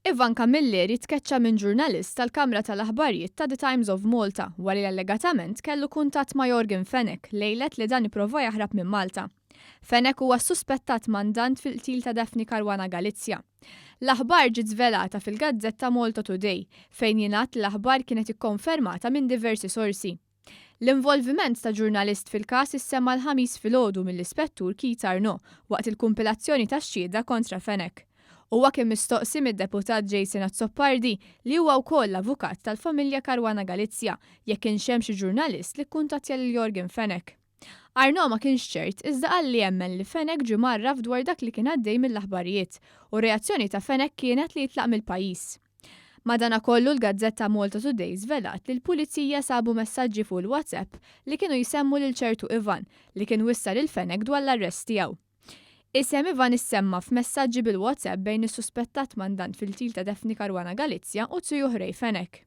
Ivan Camilleri tkeċċa minn ġurnalist tal-kamra tal-aħbarijiet ta' The Times of Malta wara li allegatament kellu kuntatt ma' Yorgen Fenech lejlet li dan ipprova jaħrab minn Malta. Fenech huwa ssuspettat mandant fil-qtil ta' Daphne Caruana Galizia. L-aħbar ġiet żvelata fil-gazzetta Malta Today fejn jingħad li l-aħbar kienet ikkonfermata minn diversi sorsi. L-involviment ta' ġurnalist fil-każ issemma l-Ħamis filgħodu mill-Ispettur Keith Arnaud waqt il-kumpilazzjoni tax-xhieda kontra Fenech. Huwa kien mistoqsi mid-Deputat Jason Azzopardi, li huwa wkoll l-avukat tal-familja Caruana Galizia, jekk kienx hemm xi ġurnalist li kkuntattja lil Yorgen Fenech. Arnaud ma kienx ċert, iżda qal li jemmen li Fenech ġie mgħarraf dwar dak li kien għaddej mill-aħbarijiet, u r-reazzjoni ta' Fenech kienet li jitlaq mill-pajjiż. Madanakollu l-gazzetta Malta Today żvelat li l-Pulizija sabu messaġġi fuq il-WhatsApp li kienu jsemmu lil ċertu Ivan li kien wissa lil Fenech dwar l-arrest tiegħu. Isem Ivan issemma f'messaġġi bil-WhatsApp bejn is-suspettat mandant fil-qtil ta' Daphne Caruana Galizia u zijuh Ray Fenech.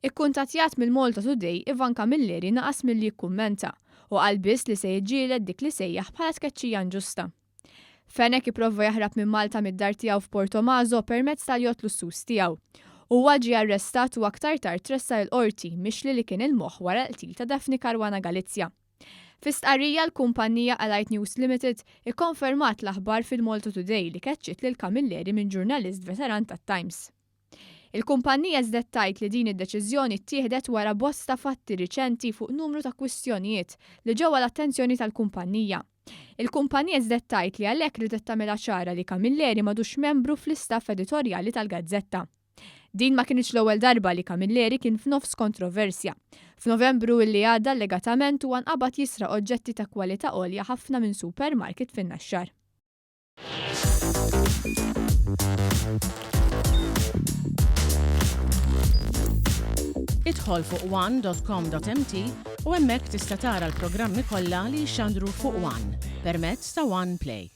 Ikkuntattjat mill-Malta Today, Ivan Camilleri naqas milli jikkummenta u qal biss li se jiġġieled dik li sejjaħ bħala tkeċċija inġusta. Fenech ipprova jaħrab minn Malta mid-dar tiegħu f'Portomaso permezz tal-jott lussuż tiegħu. Huwa ġie arrestat u aktar tard tressaq il-Qorti mixli li kien il-moħħ wara l-qtil ta' Daphne Caruana Galizia. Fi stqarrija l-kumpanija Allied News Limited ikkonfermat l-aħbar fil-Malta Today li keċċiet lil Camilleri minn ġurnalist veteran tat-Times. Il-kumpanija żdet tgħid li din id-deċiżjoni ttieħdet wara bosta fatti riċenti fuq numru ta' kwistjonijiet li ġew għal attenzjoni tal-kumpanija. Il-kumpanija żdet tgħid li għalhekk riedet tagħmilha ċara li Camilleri m'għadux membru fl-istaff editorjali tal-gazzetta. Din ma kinitx l-ewwel darba li Camilleri kien f'nofs kontroversja. F'Novembru illi għadda allegatament huwa nqabad jisraq oġġetti ta' kwalità għolja ħafna minn supermarket fin-Naxxar. Idħol fuq one.com.mt u hemmhekk tista' tara l-programmi kollha li jixxandru fuq One permezz ta' One Play.